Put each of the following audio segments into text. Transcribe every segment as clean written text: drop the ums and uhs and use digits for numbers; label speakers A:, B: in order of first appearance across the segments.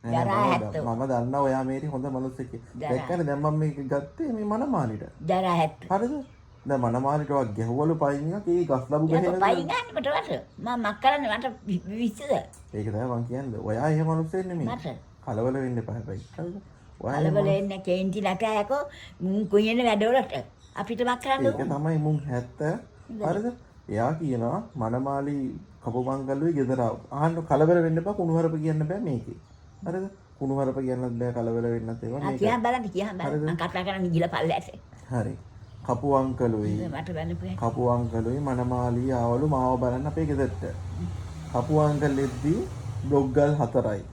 A: නෑ
B: ජරා
A: නෑ,
B: හැත්තෝ.
A: මම දන්නා ඔයා මේරි හොඳ මනුස්සෙක් කියලා.
B: ජරා.
A: දැක්කනේ දැන් මම මේක ගත්තේ මේ මනමාලිට.
B: ජරා හැත්ත.
A: හරිද? දැන් මනමාලිට ඔයා ගැහුවලු පයින් එකක් ඒ ගස් ලැබු
B: යකෝ
A: ගහන.
B: පයින් ගන්න මට වට. මම මක් කරන්නේ මට විශ්සද?
A: ඒක තමයි මං කියන්නේ. ඔයා එහෙම මනුස්සයෙක් නෙමෙයි.
B: මට
A: කලබල වෙන්න එපා හැබැයි. හරිද? ඔයා එහෙම
B: කලබල වෙන්නේ කේන්ති නැත යකෝ මුන් කුයන වැඩවලට අපිට මක් කරන්න
A: ඒක තමයි මුන් 70. හරිද? එයා කියනවා මනමාලි කපුමංගලුයි ගෙදර ආව. අහන්න කලබල වෙන්න එපා, කුණුහරුප කියන්න බෑ මේකේ. හරිද? කුණුහරුප කියන්නත් බෑ, කලබල වෙන්නත් ඒවා
B: ආ
A: මේක.
B: කියහන් බලන්න, කියහන් බලන්න. මං කතා කරන්නේ ගිහලා පල්ලෑට.
A: හරි. කපුවංකලුයි
B: මට බලන්න.
A: කපුවංකලුයි මනමාලි ආවලු මාව බලන්න අපේ ගෙදරට. කපුවංකල් එද්දී බ්ලොග් ගල් 4යි,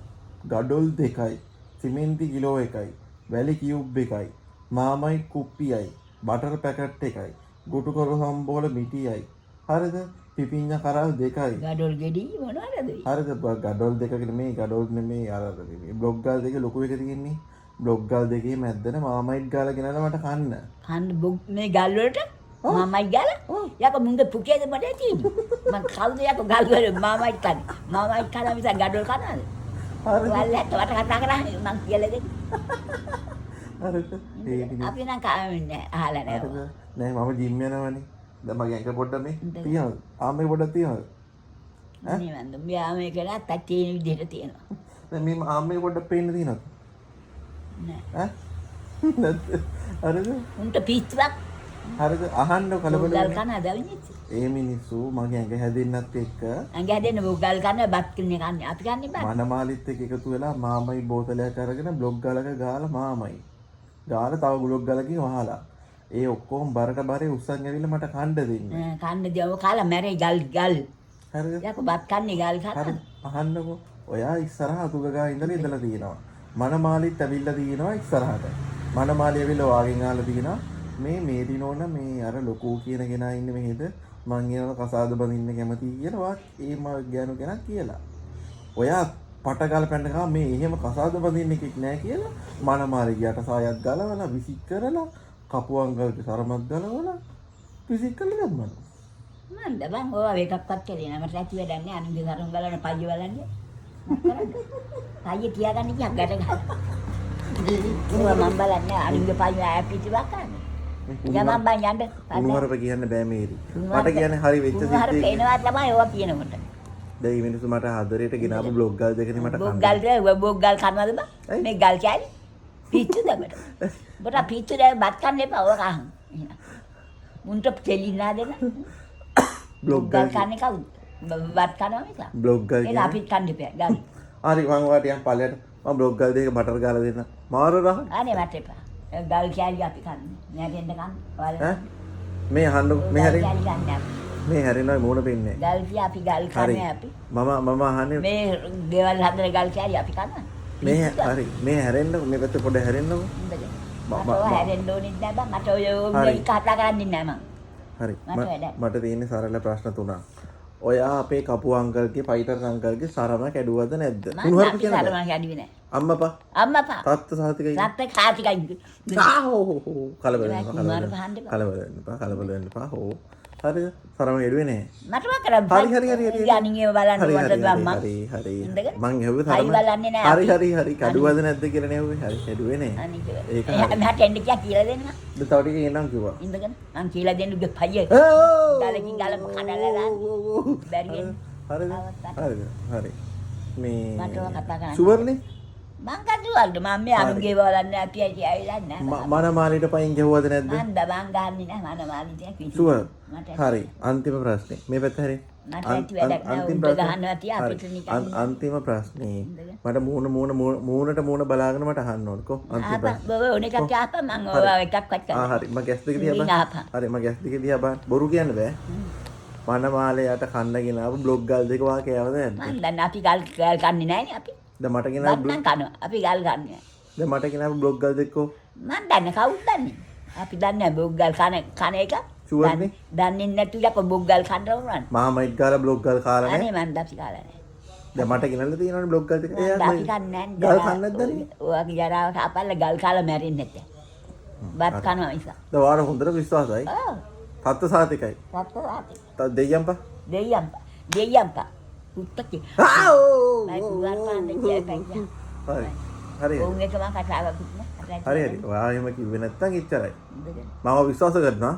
A: ගඩොල් 2යි, සිමෙන්ති කිලෝ 1යි, වැලි කියුබ් 1යි, මාමයිට් කුප්පියයි, බටර් පැකට් 1යි, ගුටු කොළ සම්බෝල මිටියයි. හරිද? පිපිඤ්ඤා කරල් 2යි.
B: ගඩොල් ගෙඩි මොනවද?
A: හරිද? ගඩොල් දෙකක නෙමෙයි, ගඩොල් නෙමෙයි, අර මේ බ්ලොග් ගල් දෙක ලොකු එක තියෙන්නේ. බ්ලොග් ගල් දෙකේ මැද්දට මාමයිට් ගාලා ගෙනල්ලා මට කන්න.
B: කන්න මේ ගල් වලට මාමයි ගාලා? යකෝ මුන්ගේ පුකේද මට තියෙන්නේ? මං කවුද යකෝ ගල් වල මාමයි කන්නේ? මාමයි කනවා මිසක් ගඩොල් කනවද?
A: හරිද?
B: වල්ලට වට කතා කරා මං කියලා දෙන්න.
A: හරිද? ඒ ඉතින්
B: අපි නම් කන්නේ අහලා නෑ.
A: හරිද? නෑ මම ජිම් යනවනේ. දැන් මගේ ඇඟ පොඩ්ඩක් මේ තියනවද? ආම් එක පොඩ්ඩක් තියනවද?
B: නේ මන්ද මෙයා මේක නත් තියෙන විදිහට තියෙනවා.
A: දැන් මේ ආම් එක පොඩ්ඩක් පේන්න තියෙනවද?
B: නෑ.
A: ඈ? නැද්ද? හරිද?
B: උන්ට පිස්සුවක්.
A: හරිද? අහන්න කලබල
B: ගල්
A: වෙන්න.
B: කනද මිනිස්සු?
A: ඒ මිනිස්සු මගේ ඇඟ හැදෙන්නත් එක්ක
B: ඇඟ හැදෙන්න ගල් කන බත් කින්නේ කන්නේ. අපි කන්නේ බත්.
A: මනමාලිත් එක්ක එකතු වෙලා මාමයි බෝතලයක් අරගෙන බ්ලොග් ගලක ගාලා මාමයි ගාලා තව බ්ලොග් ගලකින් වහලා ඒ ඔක්කොම බරට බරේ උස්සන් ඇවිල්ලා මට කණ්ඩ දෙන්න.
B: කන්න දියව කාලා මැරෙයි ගල් ගල්.
A: හරිද?
B: යකෝ බත් කන්නේ ගල් කන.
A: හරි අහන්නකෝ. ඔයා ඉස්සරහ අතුග ගා ඉඳලා ඉඳලා තියෙනවා. මනමාලිත් ඇවිල්ලා තියෙනවා ඉස්සරහට. මනමාලි ඇවිල්ලා වාගෙන් අහලා තියෙනවා මේ මේරි නෝන මේ අර ලොකෝ කියන කෙනා ඉන්නේ මෙහෙද, මං එනවා කසාද බඳින්න කැමතියි කියලා වා ඒ ම ගෑනු කෙනා කියලා. ඔයා පට ගාලා පැන්න ගමන් මේ එහෙම කසාද බඳින්න එකෙක් නෑ කියලා මනමාලි ගියට සායත් ගලවලා විසික් කරලා කපුවංගල්ගේ සරමත් ගලවලා විසික් කරලා දැම්මලු.
B: මන්ද බං ඕවා එකක්වත් කළේ නෑ. මට ඇති වැඩක් නෑ. අනුන්ගේ සරුම් බලන පයිය බලන්නේ. පයිය තියාගන්න ගියා ගැට ගහලා. ඒවා මං බලන්නේ අනුන්ගේ පයිය ඈ පිටිවක් කරන්නේ. යමන් බං යන්න.
A: කුණුහරුප කියන්න බෑ මේරි. මට කියන්නේ හරි වෙච්ච
B: කුණුහරුප
A: සිද්ධිය.
B: එනවා තමයි ඕවා කියනකොට.
A: දැන් මේ මිනිස්සු මට හදරේට ගෙනාපු බ්ලොග් ගල් දෙකනේ මට
B: බොක්
A: කන්න.
B: ගල් දෙක බොක් ගල් කනවද බං?
A: ඇයි?
B: මේ ගල් කෑලි. පිච්චුද අපට? උඹට පිච්චු දැන් බත් කන්න එපා ඔය කහන්. එහෙනම්. මුන්ට කෙලිනා දෙන්න.
A: බ්ලොග්
B: ගල්
A: ගල්
B: කන්නේ කවුද? බත් කනවා මිසක්.
A: බ්ලොග් ගල්
B: ඒක
A: කියන්නේ
B: අපිත් කන්න එපා. ගල්.
A: හරි මං ඔයාට යන් පල්ලයට මං බ්ලොග් ගල් දෙක බටර් ගාලා දෙන්න. මාර රහ.
B: අනේ මට එපා. ගල් කෑලි අපි කන්නේ. නෑගෙන්න කන්න. ඔයාලා
A: ඈ මේ අහන්න මේ
B: ගල්
A: හැරෙන්න
B: කෑලි කන්නේ අපි.
A: මේ හැරෙනවා මූණ පෙන්නේ.
B: ගල් කිය අපි ගල්
A: හරි.
B: කන්නේ අපි.
A: මම මම අහන්නේ
B: මේ ගෙවල් හදන ගල් කෑලි අපි කනවා.
A: මේ හරි මේ හැරෙන්න මේ පැත්ත පොඩ හැරෙන්නකෝ.
B: ඉඳගෙන. මට ඔය හැරෙන්න ඕනෙත් නෑ බං. මට ඔය
A: හරි.
B: ඔය කතා කරන්නේ නෑ මං.
A: හරි
B: මට වැඩක්.
A: මට තියෙන්නේ සරල ප්‍රශ්න තුනක්. ඔයා අපේ කපු අංකල්ගේ ෆයිටර් අංකල්ගේ සරම කැඩුවද නැද්ද?
B: මං
A: කුණුහරුප
B: අපි
A: කියන්න බෑ.
B: සරම කැඩුවේ නෑ.
A: අම්මපා
B: අම්මපා.
A: තාත්තා සහතිකයි.
B: තාත්තා කාතිකයි.
A: ආ හෝ හෝ හෝ කලබල වෙන්න එපා,
B: කුණුහරුප අහන්න එපා.
A: කලබල වෙන්න එපා, කලබල වෙන්න එපා. හෝ හරිද? සරම කැඩුවේ නෑ.
B: මට මක් කරන්න
A: හරි හරි හරි හරි.
B: යනින් ඒව බලන්න
A: හරි
B: මට
A: හරි
B: බං මං.
A: හරි හරි.
B: ඉඳගෙන.
A: මං ඇහුවේ
B: හරි
A: සරම.
B: බලන්නේ නෑ
A: හරි
B: අපි.
A: හරි හරි කැඩුවද නැද්ද කියලා නේ ඇහුවේ. හරි කැඩුවේ නෑ.
B: අනික
A: ඒක හරි.
B: එහාට එන්න කියා කියලා දෙන්න.
A: දැන් තව ටිකක් එන්නම් කිව්වා.
B: ඉඳගෙන මං කියලා දෙන්න උගේ පයිය. ගලකින් ගල කඩලා දාන්න. බැරි වෙන්න.
A: හරිද? හරිද? හරි. මේ
B: මට ඔය කතා කරන්න.
A: ෂුවර්නේ?
B: මං කදුවල්ද මං මේ අනුන්ගේ ඒවා බලන්නේ අපි ඇයි ඇවිල්ලා නෑ.
A: මනමාලිට පයින් ගැහුවද නැද්ද?
B: මං දබං ගහන්නේ නෑ මනමාලිට කිසි.
A: ෂුවර්.
B: මට
A: හරි. අන්තිම ප්‍රශ්නේ. මේ පැත්ත හරි.
B: මට ඇති වැඩක් නෑ.
A: අන්තිම
B: උන්ට
A: ප්‍රශ්නේ.
B: ගහනවා තියා
A: හරි.
B: අපිට නිකන්
A: අන්තිම ප්‍රශ්නේ. මට මූණ මූණ මූණට මූණ බලාගෙන මට අහන්න ඕන. කො අන්තිම
B: ආපන්
A: ප්‍රශ්නේ.
B: බව ඕන එකක් ආපන් මං ඔය එකක්වත්
A: ආ
B: කරන්නේ.
A: හරි. මම ගැස් දෙක දිහා
B: ඉතින්
A: බලන්න.
B: ආපන්.
A: හරි මම ගැස් දෙක දිහා බලන්න. බොරු කියන්න බෑ. මනමාලයට කන්න ගෙනාවු බ්ලොග් ගල් දෙක වා කෑවද නැද්ද?
B: මං දන්නේ අපි ගල් ගල් කන්නේ නෑනේ අපි.
A: දැන් මට ගෙනාවු
B: බත් නම් කනවා. අපි ගල් කන්නේ නෑ.
A: දැන් මට ගෙනාවු බ්ලොග් ගල් දෙක කො?
B: මං දන්නේ කවුද දන්නේ? අපි දන්නේ නෑ බොග් ගල් කන කන එක.
A: ෂුවර් නේ?
B: දන්නේ නැතු යකෝ බොග් ගල් කන්න ඕනනේ.
A: මාමයිට් ගාලා බ්ලොග් ගල් කාලා නෑ.
B: අනේ මං ද අපි කාලා නෑ.
A: දැන් මට ගෙනල්ලා තියෙනවනේ බ්ලොග් ගල් දෙක.
B: මං ද අපි කන්නේ නෑනේ.
A: ගල් කන්නේ නැද්ද නේ?
B: ඔයාගේ ජරාව කාපල්ලා ගල් කාලා මැරෙන්නේ නැත්තේ. බත් කනවා මිසක්.
A: දැන් ඔයාලා හොඳට විශ්වාසයි.
B: ඔව්.
A: තත්ත්ව සාතිකයි.
B: තත්ත්ව සාතිකයි.
A: තත් දෙයියන්පා.
B: දෙයියන්පා. දෙයියන්පා. පුත්තකේ.
A: ආ ඕ
B: මයි පුවන් පාන්න කියපන්.
A: හරි. හරි.
B: ඔවුන් එක මං කතාවකුත් නෑ.
A: හරි හරි. ඔයා එහෙම කිව්වේ නැත්තම් එච්චරයි.
B: ඉඳගෙන.
A: මම විශ්වාස කරනවා.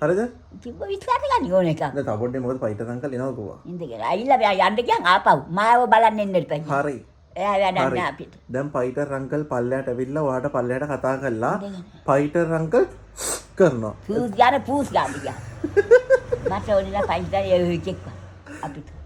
A: හරිද?
B: කිව්ව විශ්වාස ගන්න ඕන එකක්.
A: දැන් තව පොඩ්ඩක් මොකද පයිටර් අංකල් එනවා කිව්වා.
B: ඉඳගෙන. ඇවිල්ලා මෙයා යන්න ගියන් ආපහු. මාව බලන්න එන්න එපා.
A: හරි.
B: එයා වැඩක්
A: හරි.
B: නෑ අපිට.
A: දැන් පයිටර් අංකල් පල්ලයට ඇවිල්ලා ඔයාට පල්ලයට කතා කරලා පයිටර් අංකල් කරනවා.
B: පූස් ගන්න පූස් ගන්න ගියා. මට ඕනේ නෑ පයිටර් ඒ එකෙක්ව අපිට.